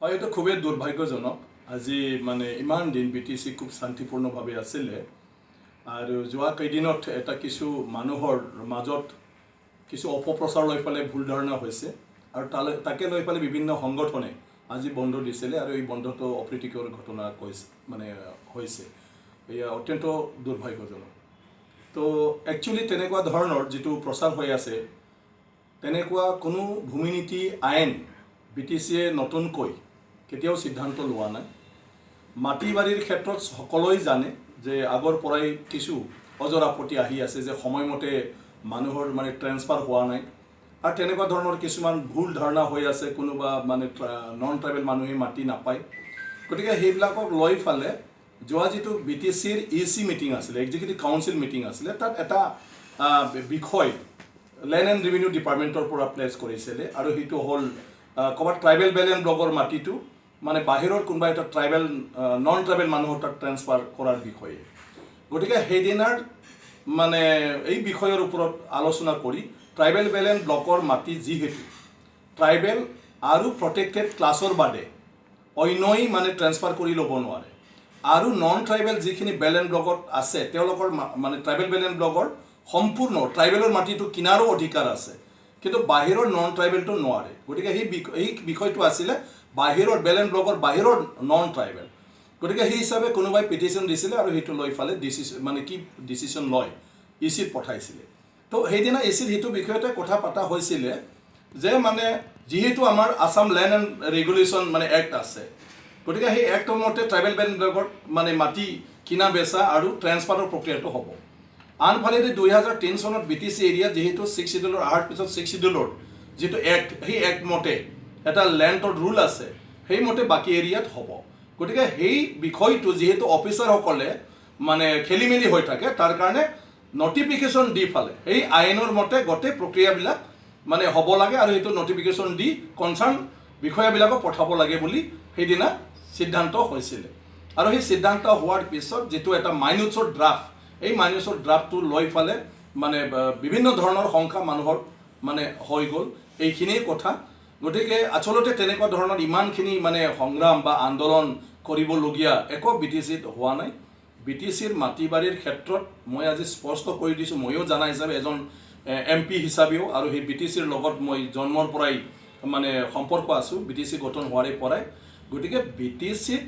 হয়, এইটো খুবেই দুৰ্ভাগ্যজনক। আজি মানে ইমান দিন বিটিচি খুব শান্তিপূৰ্ণভাৱে আছিলে আৰু যোৱা কেইদিনত এটা কিছু মানুহৰ মাজত কিছু অপপ্ৰচাৰ লৈ পেলাই ভুল ধাৰণা হৈছে আৰু তালৈ তাকে লৈ পেলাই বিভিন্ন সংগঠনে আজি বন্ধ দিছিলে আৰু এই বন্ধটো অপ্ৰীতিকৰ ঘটনা কৈছে, মানে হৈছে। এয়া অত্যন্ত দুৰ্ভাগ্যজনক। তো একচুৱেলি তেনেকুৱা ধৰণৰ যিটো প্ৰচাৰ হৈ আছে, তেনেকুৱা কোনো ভূমিনীতি আইন বিটিচিয়ে নতুনকৈ কেতিয়াও সিদ্ধান্ত লোৱা নাই। মাটি বাৰীৰ ক্ষেত্ৰত সকলোৱে জানে যে আগৰ পৰাই কিছু ওজৰ আপত্তি আহি আছে যে সময়মতে মানুহৰ মানে ট্ৰেন্সফাৰ হোৱা নাই আৰু তেনেকুৱা ধৰণৰ কিছুমান ভুল ধাৰণা হৈ আছে, কোনোবা মানে নন ট্ৰাইবেল মানুহে মাটি নাপায়। গতিকে সেইবিলাকক লৈ ফালে যোৱা যিটো বিটিচিৰ ইচি মিটিং আছিলে, এক্সিকিউটিভ কাউন্সিল মিটিং আছিলে, তাত এটা বিষয় লেণ্ড এণ্ড ৰেভিনিউ ডিপাৰ্টমেণ্টৰ পৰা প্লেচ কৰিছিলে আৰু সেইটো হ'ল ক'ৰবাত ট্ৰাইবেল বেল্ট এণ্ড ব্লকৰ মাটিটো মানে বাহিৰৰ কোনোবা এটা ট্ৰাইবেল, নন ট্ৰাইবেল মানুহৰ তাত ট্ৰেন্সফাৰ কৰাৰ বিষয়ে। গতিকে সেইদিনাৰ মানে এই বিষয়ৰ ওপৰত আলোচনা কৰি ট্ৰাইবেল বেল্ট এণ্ড ব্লকৰ মাটি যিহেতু ট্ৰাইবেল আৰু প্ৰটেক্টেড ক্লাছৰ বাদে অন্যই মানে ট্ৰেন্সফাৰ কৰি ল'ব নোৱাৰে আৰু নন ট্ৰাইবেল যিখিনি বেল্ট এণ্ড ব্লকত আছে, তেওঁলোকৰ মানে ট্ৰাইবেল বেল্ট এণ্ড ব্লকৰ সম্পূৰ্ণ ট্ৰাইবেলৰ মাটিটো কিনাৰো অধিকাৰ আছে, কিন্তু বাহিৰৰ নন ট্ৰাইবেলটো নোৱাৰে। গতিকে এই বিষয়টো আছিলে বাহিৰৰ বেল্ট এণ্ড ব্লকৰ বাহিৰৰ নন ট্ৰাইবেল। গতিকে সেই হিচাপে কোনোবাই পিটিশ্যন দিছিলে আৰু সেইটো লৈ ফালে ডিচিশ্যন, মানে কি ডিচিশ্যন লয়, ইচিত পঠাইছিলে। তো সেইদিনা ইচিত সেইটো বিষয়তে কথা পতা হৈছিলে যে মানে যিহেতু আমাৰ আছাম লেণ্ড এণ্ড ৰেগুলেশ্যন মানে এক্ট আছে, গতিকে সেই এক্টৰ মতে ট্ৰাইবেল বেল্ট ব্লকত মানে মাটি কিনা বেচা আৰু ট্ৰেন্সফাৰৰ প্ৰক্ৰিয়াটো হ'ব। আনফালেদি 2003 চনত বিটিচি এৰিয়াত যিহেতু ছিক্স চিডিউলৰ অহাৰ পিছত ছিক্স চিডিউলৰ যিটো এক্ট, সেই এক্ট মতে এটা লেণ্ডৰ ৰুল আছে, সেইমতে বাকী এৰিয়াত হ'ব। গতিকে সেই বিষয়টো যিহেতু অফিচাৰসকলে মানে খেলি মেলি হৈ থাকে, তাৰ কাৰণে নটিফিকেশ্যন দি ফালে সেই আইনৰ মতে গোটেই প্ৰক্ৰিয়াবিলাক মানে হ'ব লাগে আৰু সেইটো নটিফিকেশ্যন দি কনচাৰ্ণ বিষয়াবিলাকক পঠাব লাগে বুলি সেইদিনা সিদ্ধান্ত হৈছিলে। আৰু সেই সিদ্ধান্ত হোৱাৰ পিছত যিটো এটা মাইনিউটছৰ ড্ৰাফ্ট, এই মাইনিউটছৰ ড্ৰাফ্টটো লৈ ফালে মানে বিভিন্ন ধৰণৰ শংকা মানুহৰ মানে হৈ গ'ল। এইখিনিয়ে কথা। গতিকে আচলতে তেনেকুৱা ধৰণৰ ইমানখিনি মানে সংগ্ৰাম বা আন্দোলন কৰিবলগীয়া একো বিটিচিত হোৱা নাই। বিটিচিৰ মাটি বাৰীৰ ক্ষেত্ৰত মই আজি স্পষ্ট কৰি দিছোঁ, ময়ো জানা হিচাপে এজন এমপি হিচাপেও আৰু সেই বিটিচিৰ লগত মই জন্মৰ পৰাই মানে সম্পৰ্ক আছোঁ, বিটিচি গঠন হোৱাৰে পৰাই। গতিকে বিটিচিত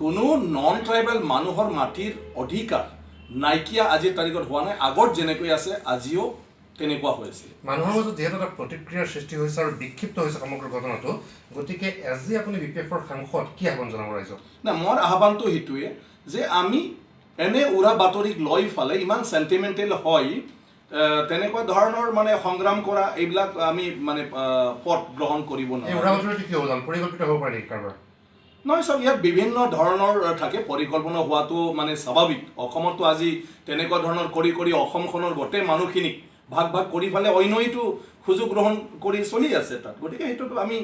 কোনো নন ট্ৰাইবেল মানুহৰ মাটিৰ অধিকাৰ নাইকিয়া আজিৰ তাৰিখত হোৱা নাই। আগত যেনেকৈ আছে, আজিও তেনেকুৱা হৈছে। মানুহৰ মাজত যিহেতু এটা প্ৰতিক্ৰিয়াৰ সৃষ্টি হৈছে আৰু বিক্ষিপ্ত হৈছে সমগ্ৰ ঘটনাটো, গতিকে আজি আপুনি বিপিএফৰ সাংসদ, কি আহ্বান জনাব ৰাইজক? নাই, মোৰ আহ্বানটো সেইটোৱে যে আমি এনে উৰা বাতৰিক লৈ ফালে ইমান চেণ্টিমেণ্টেল হৈ তেনেকুৱা ধৰণৰ মানে সংগ্ৰাম কৰা এইবিলাক আমি মানে পথ গ্ৰহণ কৰিব এই উৰা নোৱাৰোঁ। বাতৰিটো কি হ'ব জানো, পৰিকল্পিত হ'ব পাৰে নেকি কাৰোবাৰ? নহয়, চাওক, ইয়াত বিভিন্ন ধৰণৰ থাকে। পৰিকল্পনা হোৱাটো মানে স্বাভাৱিক। অসমতো আজি তেনেকুৱা ধৰণৰ কৰি কৰি অসমখনৰ গোটেই মানুহখিনিক ভাগ ভাগ কৰি পেলাই অন্যইটো সুযোগ গ্ৰহণ কৰি চলি আছে তাত। গতিকে সেইটোতো আমি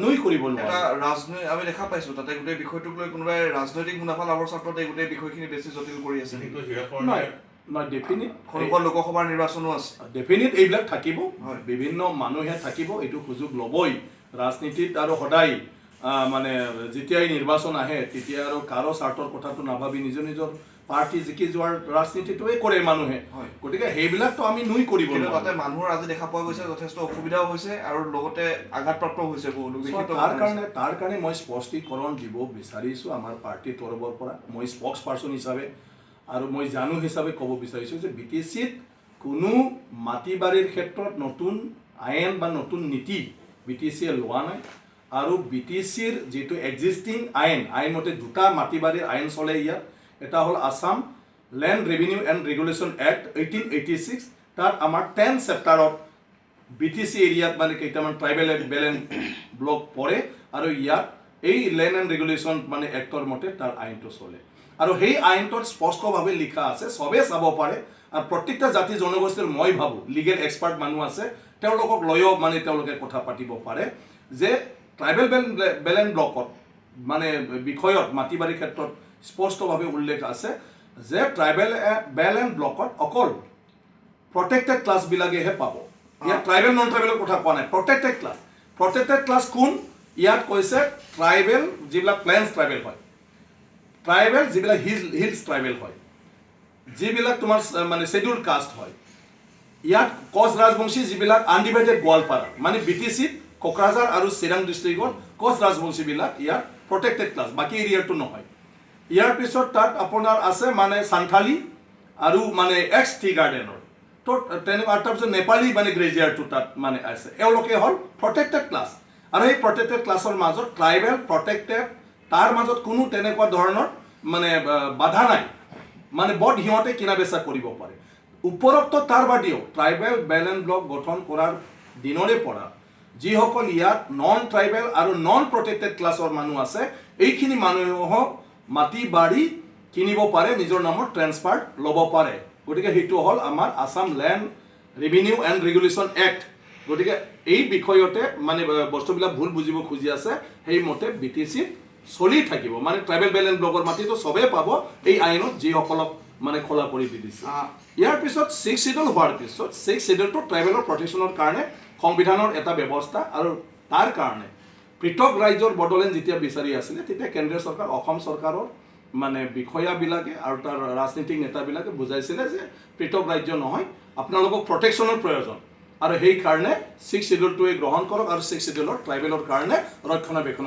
নুই কৰিব এটা নোৱাৰোঁ। ৰাজনৈতিক আমি দেখা পাইছো, তাতে গোটেই বিষয়টোক লৈ কোনোবাই ৰাজনৈতিক মুনাফা লাভৰ স্বাৰ্থত এই গোটেই বিষয়খিনি বেছি জটিল কৰি আছে নেকি? নহয় নহয়, ডেফিনিট। সন্মুখত লোকসভাৰ নিৰ্বাচনো আছে। ডেফিনিট এইবিলাক থাকিব। বিভিন্ন মানুহে থাকিব, এইটো সুযোগ ল'বই ৰাজনীতিত। আৰু সদায় মানে যেতিয়াই নিৰ্বাচন আহে, তেতিয়া আৰু কাৰো স্বাৰ্থৰ কথাটো নাভাবি নিজৰ নিজৰ পাৰ্টি জিকি যোৱাৰ ৰাজনীতিটোৱে কৰে মানুহে। গতিকে সেইবিলাকতো আমি নুই কৰিব কিন্তু নোৱাৰোঁ। তাতে মানুহৰ আজি দেখা পোৱা গৈছে যথেষ্ট অসুবিধাও হৈছে আৰু লগতে আঘাতপ্ৰাপ্ত হৈছে বহু লোক। So, বিক্ষিপ্ত তাৰ ঘটনা হৈছে। কাৰণে মই স্পষ্টীকৰণ দিব বিচাৰিছোঁ। আমাৰ পাৰ্টীৰ তৰফৰ পৰা মই স্পক্স পাৰ্চন হিচাপে আৰু মই জানো হিচাপে ক'ব বিচাৰিছোঁ যে বিটিচিত কোনো মাটি বাৰীৰ ক্ষেত্ৰত নতুন আইন বা নতুন নীতি বিটিচিয়ে লোৱা নাই। আৰু বিটিচিৰ যিটো এক্সিষ্টিং আইন, আইনমতে দুটা মাটি বাৰীৰ আইন চলে ইয়াত। এটা হ'ল Assam Land Revenue and Regulation Act 1886। তাত আমাৰ 10 চেপ্টাৰত বিটিচি এৰিয়াত মানে কেইটামান ট্ৰাইবেল বেল্ট এণ্ড ব্লক পৰে আৰু ইয়াত এই লেণ্ড এণ্ড ৰেগুলেশ্যন মানে এক্টৰ মতে তাৰ আইনটো চলে। আৰু সেই আইনটোত স্পষ্টভাৱে লিখা আছে, চবেই চাব পাৰে আৰু প্ৰত্যেকটা জাতি জনগোষ্ঠীৰ মই ভাবোঁ লিগেল এক্সপাৰ্ট মানুহ আছে, তেওঁলোকক লৈও মানে তেওঁলোকে কথা পাতিব পাৰে যে ট্ৰাইবেল বেল্ট এণ্ড ব্লকত মানে বিষয়ত মাটি বাৰীৰ ক্ষেত্ৰত স্পষ্টভাৱে উল্লেখ আছে যে ট্ৰাইবেল বেল্ট এণ্ড ব্লকত অকল প্ৰটেক্টেড ক্লাছবিলাকেহে পাব। ইয়াত ট্ৰাইবেল, নন ট্ৰাইবেলৰ কথা কোৱা নাই। প্ৰটেক্টেড ক্লাছ, প্ৰটেক্টেড ক্লাছ কোন? ইয়াত কৈছে ট্ৰাইবেল যিবিলাক প্লেন্স ট্ৰাইবেল হয়, ট্ৰাইবেল যিবিলাক হিলছ ট্ৰাইবেল হয়, যিবিলাক তোমাৰ মানে শ্বেডিউল কাষ্ট হয়, ইয়াত কোচ ৰাজবংশী যিবিলাক আনডিভাইডেড গোৱালপাৰা, মানে বিটিচিত কোকৰাঝাৰ আৰু চিৰাং ডিষ্ট্ৰিক্টত কোচ ৰাজবংশীবিলাক ইয়াত প্ৰটেক্টেড ক্লাছ, বাকী এৰিয়াটো নহয়। ইয়াৰ পিছত তাত আপোনাৰ আছে মানে চান্থালী আৰু মানে এক্স টি গাৰ্ডেনৰ, তো তেনেকুৱা। আৰু তাৰপিছত নেপালী মানে গ্ৰেজিয়াৰটো তাত মানে আছে। এওঁলোকে হ'ল প্ৰটেক্টেড ক্লাছ আৰু সেই প্ৰটেক্টেড ক্লাছৰ মাজত ট্ৰাইবেল প্ৰটেক্টেড, তাৰ মাজত কোনো তেনেকুৱা ধৰণৰ মানে বাধা নাই, মানে বট সিহঁতে কিনা বেচা কৰিব পাৰে। উপৰোক্ত তাৰ বাদেও ট্ৰাইবেল বেল্ট এণ্ড ব্লক গঠন কৰাৰ দিনৰে পৰা যিসকল ইয়াত নন ট্ৰাইবেল আৰু নন প্ৰটেক্টেড ক্লাছৰ মানুহ আছে, এইখিনি মানুহক মাটি বাৰী কিনিব পাৰে, নিজৰ নামত ট্ৰেন্সফাৰ ল'ব পাৰে। গতিকে সেইটো হ'ল আমাৰ Assam Land Revenue and Regulation Act। গতিকে এই বিষয়তে মানে বস্তুবিলাক ভুল বুজিব খুজি আছে। সেইমতে বিটিচিত চলি থাকিব, মানে ট্ৰাইবেল বেল্ট এণ্ড ব্লকৰ মাটিটো চবেই পাব এই আইনত যিসকলক মানে খোলা কৰি দি দিছে। ইয়াৰ পিছত ছিক্স চিডুল হোৱাৰ পিছত ছিক্স চিডুলটো ট্ৰাইবেলৰ প্ৰটেকশ্যনৰ কাৰণে সংবিধানৰ এটা ব্যৱস্থা আৰু তাৰ কাৰণে পৃথক ৰাজ্যৰ বড়োলেণ্ড যেতিয়া বিচাৰি আছিলে, তেতিয়া কেন্দ্ৰীয় চৰকাৰ, অসম চৰকাৰৰ মানে বিষয়াবিলাকে আৰু তাৰ ৰাজনীতিক নেতাবিলাকে বুজাইছিলে যে পৃথক ৰাজ্য নহয়, আপোনালোকক প্ৰটেকশ্যনৰ প্ৰয়োজন আৰু সেইকাৰণে ছিক্স চিডুলটোৱে গ্ৰহণ কৰক আৰু ছিক্স চিডুলৰ ট্ৰাইবেলৰ কাৰণে ৰক্ষণাবেক্ষণ